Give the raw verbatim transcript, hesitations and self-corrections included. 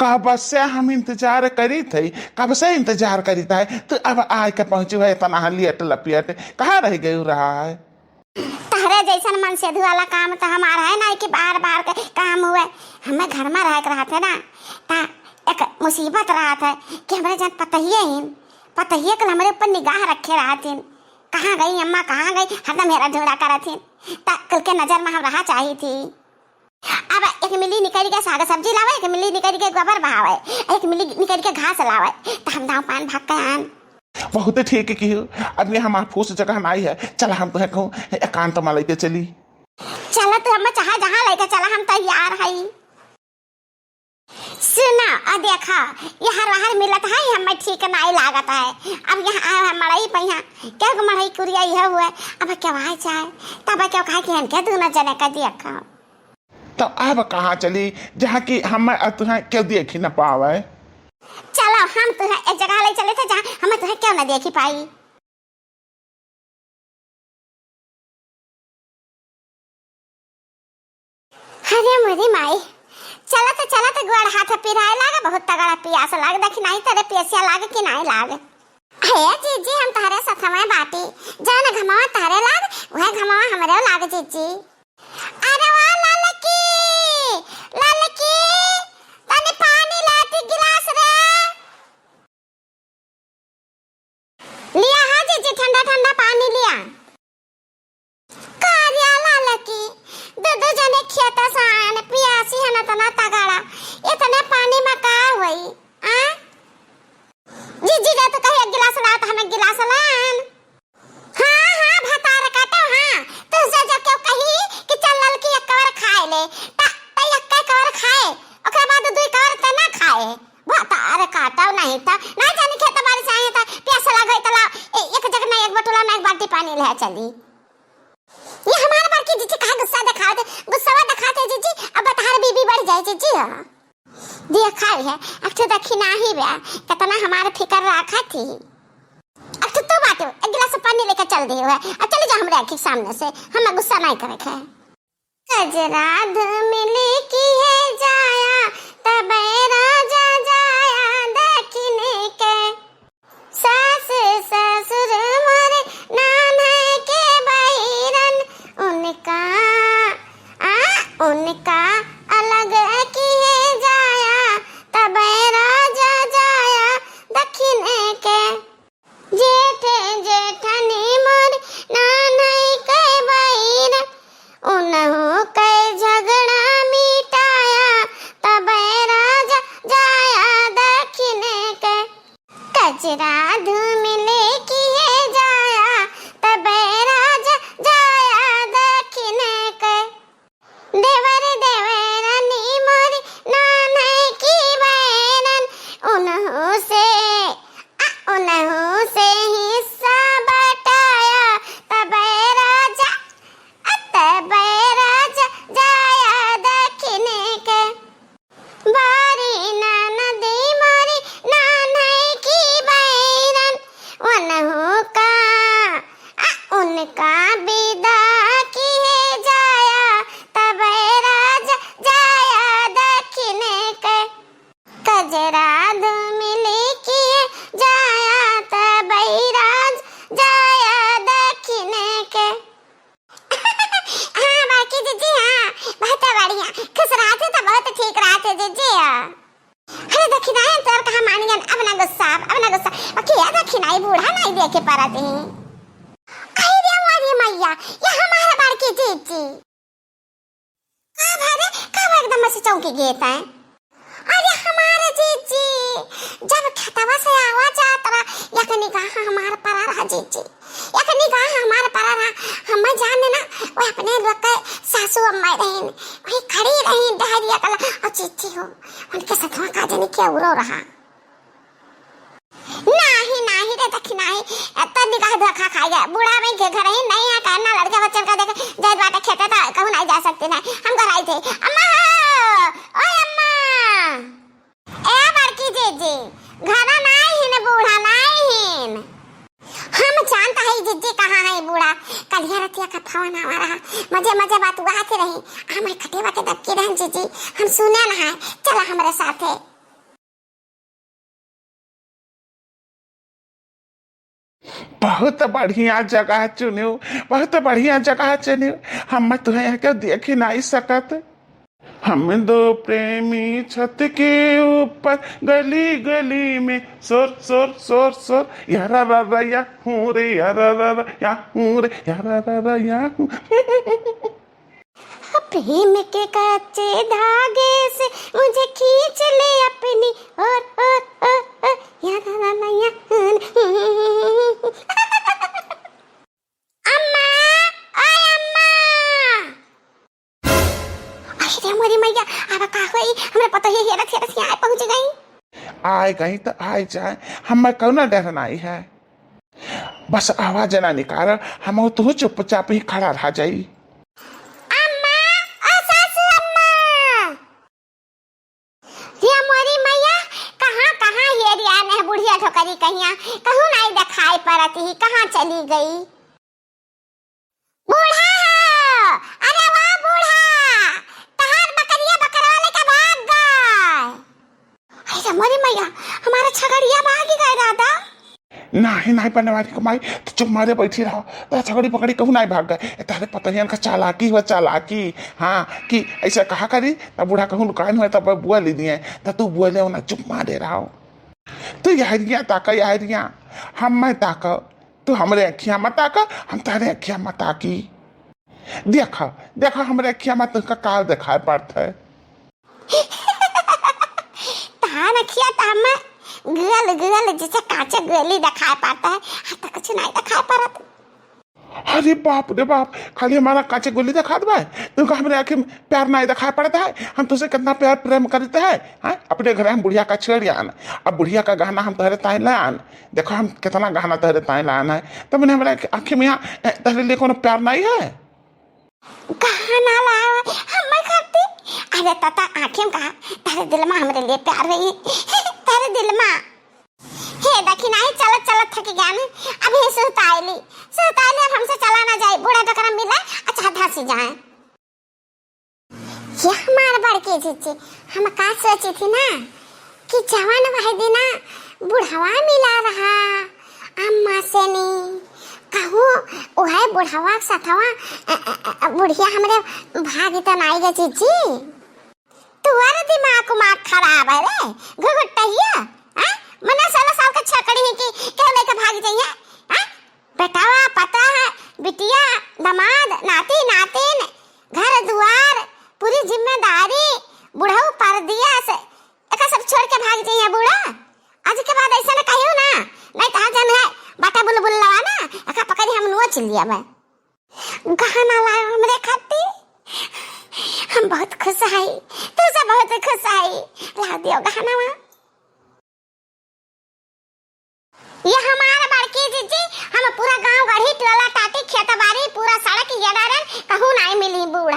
कब से हम इंतजार करीत है, कब से इंतजार करीत है, तू अब आए के पहुँचू है इतना लेट लपियट, कहाँ रह गयू रहा है? तहरे जैसन मनसेधू वाला काम तो हमार है ना कि बाहर बाहर के काम हुए, हमें घर में रह के रहत है ना, ता एक मुसीबत रहत है कि हमरे जन पतहिए ही, पतहिए के हमरे ऊपर निगाह रखे रहत ही, कहाँ गई अम्मा, कहाँ गई, हरदम हेरा ढूंढा करत ही, ता कुल के नजर में हम रहा चाही थी। अब एक मिली निकल के साग सब्जी लावे, एक मिली निकल के गोबर बहावे, एक मिली निकल के घास लावे, तो हम दाँव पान भाग के आन। बहुत ठीक किहू, अब ये हमार फूस जगह नाई है, चला हम तुहे कहूँ एकांत में लेके चली। चला तू हमें चाहे जहाँ लेके चला, हम तैयार हई। सुना, आ देखा, यहर वहर मिलत है, हमें ठीक नाई लागत है। अब यहाँ आए हैं मड़ई पे, यहाँ केहू के मड़ई कुरिया यह हुए, अब केहू आ जाए, तब केहू कहे कि इनके दूनो जने का देखा। तो अब कहाँ चली, जहाँ कि हम और तुहें केहू देखी न पावे? चलो, हम तुहें एक जगह ले चले थे, जहाँ हम तुहें केहू न देखी पाई। अरे मोरी माई, चलत चलत गोड़ हाथ पिराए लागे, बहुत तगड़ा पियास लागे, देखी नाई तरे पियसिया लागे कि नाई लागे। हे जीजी, हम तहरे सथवे बाटी, जौन घमवा तहरे लाग, वह घमवा हमरे लाग जीजी। अरे वाह ललकी, ललकी, तनी पानी लाती गिलास रे। लिया है जीजी, ठंडा ठंडा पानी लिया। का रे ललकी, दू दू जने खेत से आन, पियासी है ना तना तगड़ा, इतने पानी में का होई, आ? जीजी जा तो कहे एक गिलास ला, तो हम एक गिलास लान। हाँ, हाँ, भतार काटो, हाँ। तुझसे जब केहू कही कि चल ललकी एक कवर खाए ले, त, त एक कवर खाए, ओकरे बाद दुई कवर त ना खाए। भतार काटो नहीं त, ना जानी खेत बाड़ी से आए त प्यास लगे त ला, ए, एक जग ना एक बटुला ना एक बाल्टी पानी ले चली। ये हमारे बड़की जीजी काहे गुस्सा दिखाते, गुस्सा दिखाते जीजी, अब तहार बीबी बढ़ जाए जीजी। हाँ। देखा है, एक ठो दखिनाही बा, कितना हमार फिकर राखत ही। एक ठो तू बाटे, एक गिलास पानी लेके चल दे हुए, अब चले जा हमरे आँखी के सामने से, हमें गुस्सा नहीं करे के। कजरा धुमिल की है जाया, तबे राजा जाया दखिने के। सास ससुर मोरे नान्हे के बैरन, उनका, आ, उनका अलग किहे जाया, तबे राजा जाया दखिने के। जेठ जेठनी मोरे नान्हे के बैरन, उनहु के झगड़ा मिटाया, तबे राजा जाया दखिने के। कजरा धुमिल की है जाया, तबे राजा जाया दखिने के। देवर देवरानी मोरी नान्हे की बैरन, उनहु से, आ, उनहु से हिस्सा बटाया, तबे राजा, आ, तबे राजा जाया दखिने के। बारी ननदी मोरी नान्हे की बैरन, उनहु का, आ, उनका विदा किहे जाया, तबे राजा जाया दखिने के। कजरा धुमिल किहे जाया, तबे राजा जाया दखिने के। हाँ, बड़की जीजी, हाँ, बहुत बढ़िया। खुश रहते तो बहुत ठीक रहते जीजी, हाँ। अरे दखिनाई तोर कहा मानी जान, अब ना गुस्सा, अब ना गुस्सा। बाकी ये दखिनाई बूढ़ा नहीं देखे परत ही। अरे रे, अरे मैया, ये हमारा बड़की जीजी। का भरे, का भरे एकदम से चौंकी गए तैं? अरे हमारे जीजी, जब खेतवा से आवा जात रहा, एक निगाह हमार परा रहा जीजी, एक निगाह हमार परा रहा। हम जाने ना, वो अपने लोग के सासू अम्मा रहीन, वही खड़ी रहीन डहरिया कला, और जीजी हो, उनके सथवा का जाने क्या उरो रहा। नाही, नाही रे दखिनाई, एतना निगाह धोखा खाई गया। बूढ़ा में के घर ही नहीं है, कहना लड़के बच्चन का देखे, जय बाटे खेते तो कहूँ नहीं जा सकती ना। हम घर आई थे, अम्मा हो, ओए अम्मा। ए बड़की जीजी, घरा नाई हिन, बूढ़ा नाई हिन। हम जानता है जीजी कहाँ है बूढ़ा। कलिया रतिया का फोन आवा रहा, मजे मजे बात हुआ आती रही। हमारे खटेवा के दबकी रहन जीजी, हम सुने ना है। चला हमरे साथे। बहुत बढ़िया जगह चुन्यो, बहुत बढ़िया जगह चुन्यो। हम तुहें यहाँ के देखी नाहीं सकत। हम दो प्रेमी छत के ऊपर गली गली में शोर शोर शोर शोर, यारा रा रा या हूँ रे, यारा रा रा या हूँ रे, यारा रा रा या हूँ। प्रेम के कच्चे धागे से मुझे खींच ले अपनी ओर, ओर, ओर, ओर, यारा रा रा या हूँ। अम्मा, ओए अम्मा। अरे रे मोरी मैया, अब का होई? हमरा पतोहिया हेरत हेरत यहाँ पहुँच गई। आए गई त आए जाए, हमें कौना डर नाई है। बस आवाज ना निकाल, हम तू चुपचाप ही खड़ा रह जाई। अम्मा, ओ सासू अम्मा। हे मोरी मैया, कहाँ, कहाँ हेरिया ने बुढ़िया ठोकरी कहिया, कहूँ नाई देखाई परत ही, कहाँ चली गई? बूढ़ा हो, अरे वाह बूढ़ा, तहार बकरिया बकरवा लेके भाग गए। अरे मोरी मैया, हमारा छगड़िया भाग गए दादा। नाही, नाही, बनवारी क माई, तू चुप मारे बैठी रहो। तोरा छगड़ी पकड़ी कहूँ नाही भाग गए। ए, तोहरे पतोहियन का चालाकी हुआ, चालाकी। हाँ, कि ऐसे कहा करी, तब बूढ़ा कहूँ लुकान हुआ, तब बुआ ले दिए। तब तू बुआ ले ना, चुप मारे रहो। तू यहरिया ताका, यहरिया। हम मैं ताका, तू हमरे अखिया मत ताका, हम तोहरे अखिया मत ताकी। देखा, देखा, हमरे अखिया में तुमका का देखाई पड़त है। तहार अखिया त हमें गुअल, गुअल जैसे कांचे गोली देखाई पड़त है, हम तो कुछ नहीं देखाई पड़त। अरे बाप रे बाप, खाली हमारा कांचे गोली देखात बा, तुमका हमरे आँखी में प्यार नहीं देखाई पड़त है। हम तुझसे कितना प्यार प्रेम करते हैं, हैं? अपने घर हम बुढ़िया का छेड़ आन, अब बुढ़िया का गहना हम तोहरे ताई लान। देखो हम कितना गहना तोहरे ताई लान है, तब हमरे आँखी में यहाँ, ए, तोहरे लिए कोनो प्यार नहीं है। गहना लावा हमरे खातिर? अरे ताता, आँखी में कहा, तारे दिल में हमरे लिए प्यार रही, तारे दिल में। हे देखी नाही, चलत चलत थक गया ने, अभी सुहताइली, सुहताइली अब हमसे चला ना जाए, बूढ़ा बकरा मिला, अच्छा धसी जाए। ये हमार बड़की जीजी, हम का सोची थी ना कि जवन वही दिना बुढ़वा मिला रहा अम्मा से नी, कहूँ वही बुढ़वा के सथवा, अ, अ, अ, बुढ़िया हमरे भागी तो नाई गे जीजी। तुअर दिमाग उमाग खराब है रे, घुघुटहिया, हैं? मने सोलह साल के छकड़ी है कि केहू लेके भाग जाइए, हैं? बेटावा, पता है, बिटिया, दामाद, नाती, नातिन, घर दुआर, पूरी जिम्मेदारी, बुढ़ऊ परदेस, एका सब छोड़ के भाग जाइए बूढ़ा। आज के बाद ऐसा ना कहियो ना, नहीं तो जन है, बाटा बुलबुल लवा ना, एका पकड़ी हम नोच लिया बा। गहना लायो हमरे खातिर, हम बहुत खुश हई, तुझसे बहुत खुश हई, ला दियो गहना। ये हमारा बड़की जीजी, हम पूरा गांव गढ़ी, टोला टाटी, खेत बाड़ी, पूरा सड़क ये डारन, कहूँ नाई मिली बूढ़ा।